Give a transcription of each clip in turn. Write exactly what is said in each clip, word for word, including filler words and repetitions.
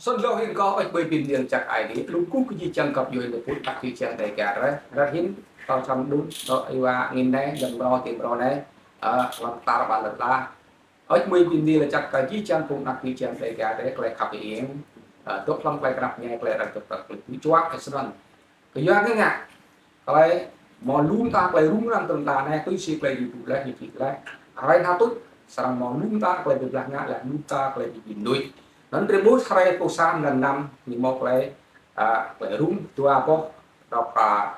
Snăn lŏ hĭn kâo ăt ƀuh bi mni lač jăk Aê Diê, lŏ kkuh kơ jih jang găp djuê anei pô anak čư̆ čiăng Dega drei. Hrăt hĭn kâo srăng đŭn, ơ, êwa angĭn anei, dăm mrâo, ti mrâo anei, ơ, hlăm tar ƀar lăn ala. Ăt ƀuh bi mni lač jăk kơ jih jang phung anak čư̆ čiăng Dega drei, klei khăp êng, ơ, dôk hlăm klei knap mñai, klei arăng dôk kơ klei bi čuă, ơ, snăn. Kyua ngă, klei mâo lu mta klei rŭng răng tơdah anei, tui si klei YouTube leh, YouTube leh. Hruê anei tuč, srăng mâo lu mta klei bi blah ngă, leh lu mta klei bi bi mnuih. Anăn drei ƀuh hruê pô sa mlan năm, ñu mâo klei, ơ, klei rŭng dua boh, dôk, ơ,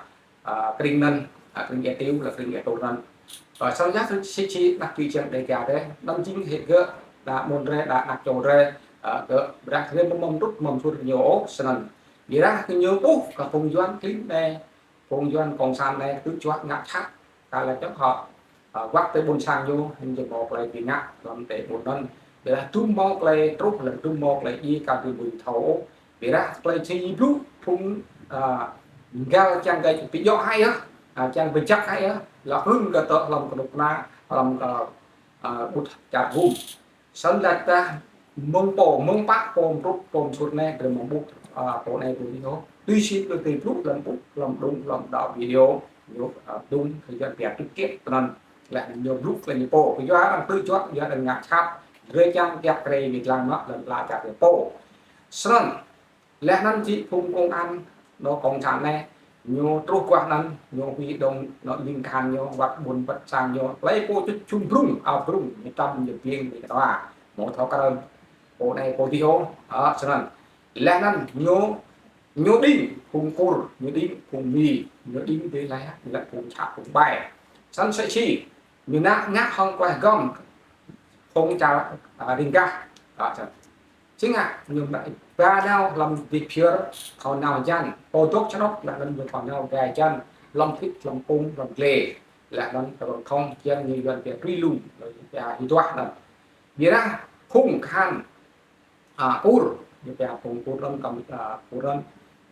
ơ, krĭng anăn, ơ, krĭng Êa Tiêu, leh krĭng Êa Tŭr anăn. Ơ, snăn yơh, si, si, anak čư̆ čiăng Dega drei, anăn jing hĕ gơ̆, đa mơ̆ng drei, đa anak čô drei, ơ, gơ̆, ƀiădah drei mâo mtrŭt, mâo mtrŭt ñu ôh, snăn. Ƀiădah kơ ñu ƀuh, kơ phung Yuăn klin anei, phung Yuăn cộng sản anei, tŭ čuă ngă čhat, ka lĕ čŏk hŏ, ơ, wăt ti ƀuôn sang ñu, hĭn ñu mâo klei bi ngă, hlăm ti ƀuôn anăn. Ƀiădah dŭm mâo klei truh, leh dŭm mâo klei djiê, ka bi mnuih thâo ôh. Ƀiădah klei čih blŭ phung, ơ, găl čiăng kơ bi djŏ hĕ yơh, ơ, čiăng bi jăk hĕ yơh, lŏ hưn kơ tơ hlăm knŭk kna, hlăm kơ, ơ, ƀuôn čar gŭm. Snăn lač dah mơ̆ng pô, mơ̆ng pă pô mtrŭt, pô mtrŭt anei, drei mâo ƀuh, ơ, pô anei pô dih ôh. Tui si klei ti blŭ hlăm ƀuh, hlăm đŭng, hlăm đao video, ñu, ơ, đŭng, kơ Yuăn pia trực tiếp, snăn. Leh ñu blŭ klei ñu pô, kyua arăng tŭ čuă, kyua arăng ngă čhat, drei čiăng kiă kriê bi dlăng mă, lăn ala čar drei pô. Snăn, leh anăn jih phung công an, nô cộng sản anei, ñu truh guah anăn, ñu huy động, nô ling kahan ñu, wăt ƀuôn wăt sang ñu, klei pô čŭt čŭm brŭng, ao brŭng, ñu tăm, ñu biêng, ñu knua, mâo thâo krơ̆ng, pô anei pô dih ôh, ơ, snăn. Leh anăn ñu, ñu đing phung Kur, ñu đing phung Mi, ñu đing dê leh, leh phung čă phung ƀai. Snăn msĕ si, ñu nă ngă hŏng klei hgăm, phung čar, ơ, riêng gah, ơ, snăn. Čiăng ngă, ñu nă ba nao hlăm dih phiơr, thâo nao jăn, pô dôk čnŏk, leh anăn ñu thâo nao gai jăn, hlăm phĭt, hlăm pŭng, hlăm dliê, leh anăn kơ rŏng thŏng, čiăng ñu Yuăn pia truy lùng, pia hiu duah anăn. Ƀiădah phung kahan, ơ, Kur, ñu pia phung Kur anăn, kăm, ơ, Kur anăn,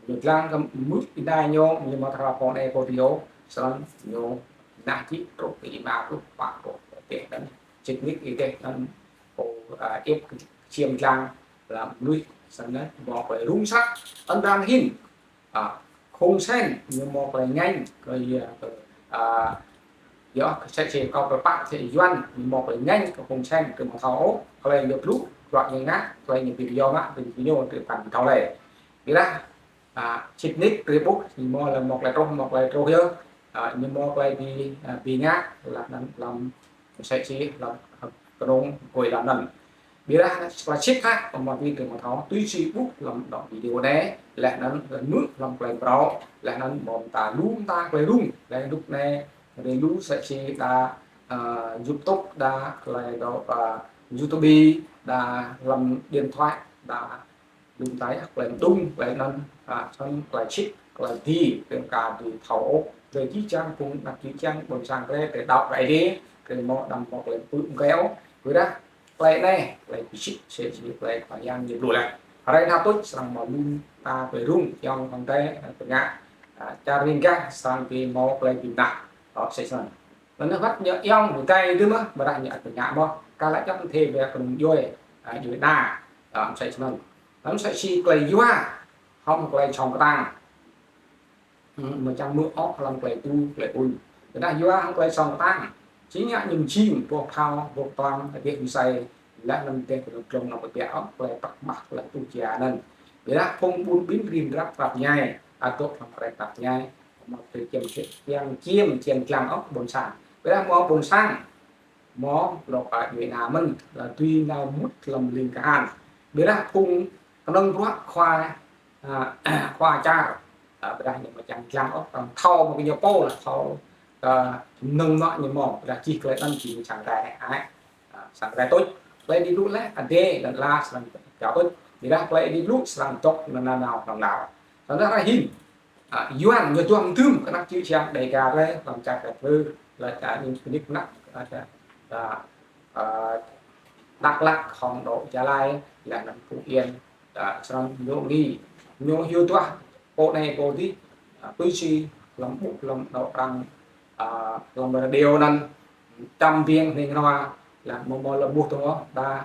ñu dlăng kơ mưč êdai ñu, ñu mâo thâo pô anei pô dih ôh, snăn ñu nă jih truh kơ êma pluh pă pluh, ti anăn, čĭt nik êdeh anăn, pô, ơ, iêp čiêm dlăng, leh mnuih, snăn, mâo klei rŭng săk, anăn hĭn, ơ, Khun Sen, ñu mâo klei ngêñ, kơ, ơ, kơ, ơ, yơh, kơ msĕ si kâo pơpă, msĕ Yuăn, ñu mâo klei ngêñ, kơ Khun Sen, kơ mâo thâo ôh, klei ñu blŭ, klei ñu ngă, klei ñu bi yơh ngă, bi ñu, kơ păn thâo leh. Ƀiădah, ơ, čĭt nik, drei ƀuh, ñu mâo leh mâo klei truh, mâo klei truh yơh, ơ, ñu mâo klei bi, ơ, bi ngă, leh anăn hlăm msĕ si hlăm, ơ, knông kôi hlăm anăn. Ƀiădah klei sĭt hă, amâo bi drei mâo thâo, tui si ƀuh hlăm dŏ video anei, leh anăn leh mưč hlăm klei mrâo, leh anăn mâo mta lu mta klei rŭng, leh anăn anei, drei lu msĕ si đa, ơ, YouTube, đa klei dŏ, ơ, YouTube, đa hlăm điện thoại, đa lu mta yơh, klei mđung, klei anăn, ơ, snăn klei sĭt, klei dih, drei ka dih thâo ôh, drei jih jang phung anak čư̆ čiăng, ƀuôn sang drei, drei đăo kơ Aê Diê, drei mâo đăm mâo klei pưk mkeo, ƀiădah klei anei, klei bi sĭt, sĭt, sĭt, klei Khua Yang ñu blŭ leh. Hruê anei tuč srăng mâo lu mta klei rŭng, ayŏng adei, tơ ngă, ơ, čar riêng gah srăng bi mâo klei bi mnah, ơ, msĕ snăn. Leh anăn wăt ñu ayŏng adei dih mơh, ƀiădah ñu ăt tơ ngă mơh, ka lĕ čăm thê wĕ knŭng djuê, ơ, djuê ana, ơ, msĕ snăn. Leh anăn msĕ si klei yua, hŏng klei sŏng ktang. Hm, amâo čiăng mưč ôh hlăm klei tu, klei ŭn. Tơdah yua hŏng klei sŏng ktang, čiăng ngă ñu mjing, boh phao, boh tuang, adiê msei, leh anăn deh kơ klông nao pơbiă ôh, klei tăk mah, klei tu jia anăn. Ƀiădah phung ƀun ƀin rin drăp prăp mñai, adôk hlăm klei prăp mñai, amâo drei čiêm, čiêm, čiêm, čiêm dlăng ôh ƀuôn sang. Ƀiădah mâo ƀuôn sang, mâo lŏ kơ djuê ana mơ̆n, lŏ dưi nao mŭt hlăm ling kahan. Ƀiădah phung knŏng bruă khua, ơ, khua čar, ơ, ƀiădah ñu amâo čiăng dlăng ôh, arăng thâo mâo kơ ñu pô leh thâo, ơ, mnơ̆ng mă ñu mâo, ƀiădah jih klei anăn jing sang rai ai, ơ, sang rai tuč. Klei dih blŭ leh, adei, lăn ala, sang rai tuč. Ƀiădah klei dih blŭ, srăng dôk nanao, nanao, nanao. Snăn dah hruê anei, ơ, Yuăn ñu duah mdưm kơ anak čư̆ čiăng Dega drei, hlăm čar Dega drei, leh čar ñu knik nak, ơ, čar, ơ, ơ, Dak Lak, hŏng dŏ Gia Lai, leh anăn Phú Yên, ơ, snăn ñu ngă, ñu hiu duah, pô anei pô dih, ơ, tui si, hlăm ƀuh, hlăm dŏ arăng, ơ, hlăm radio anăn, čăm biêng hnĭng hnua, leh mâo mâo lŏ ƀuh tơ ôh, đa,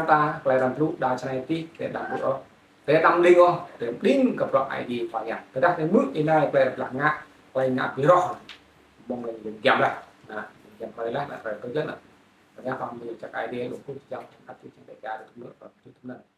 mta, klei răm blŭ, đa snei ti, klei đăm blŭ ôh. Klei đăm đing ôh, klei đing kơ bruă Aê Diê Khua Yang. Tơdah klei mưč ênai, klei blah ngă, klei ngă bi roh. Mơ̆ng lĕ giăm lah. Nah, giăm klei lah, nah, klei kơ lah. Tơdah kăm bi čăk Aê Diê, lŭk kŭ jang, ăt čăk Dega, lŭk kŭ, lŭk kŭ, lŭk kŭ,